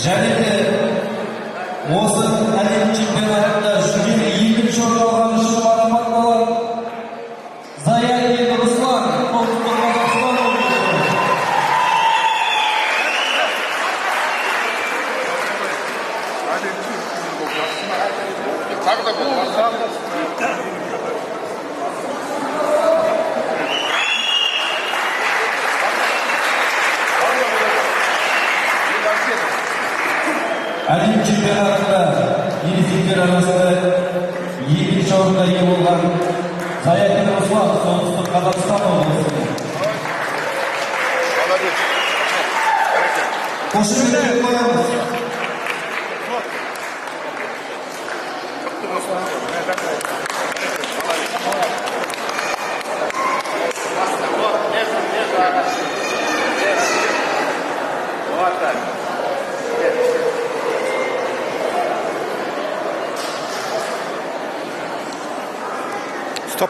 Және де осы әлем чемпионатында жүлделі екінші орын алған үшін марапатталған Заякин Руслан, Солтүстік Қазақстан облысы. Тағы да болды. Әлем чемпионатында ересектер арасында екінші орынға ие болған Заякин Руслан, Солтүстік Қазақстан облысы. Молодец. Қошеметтеп қоямыз. Құтты болсын. Молодец. Вот, нежно, нежно. Вот так.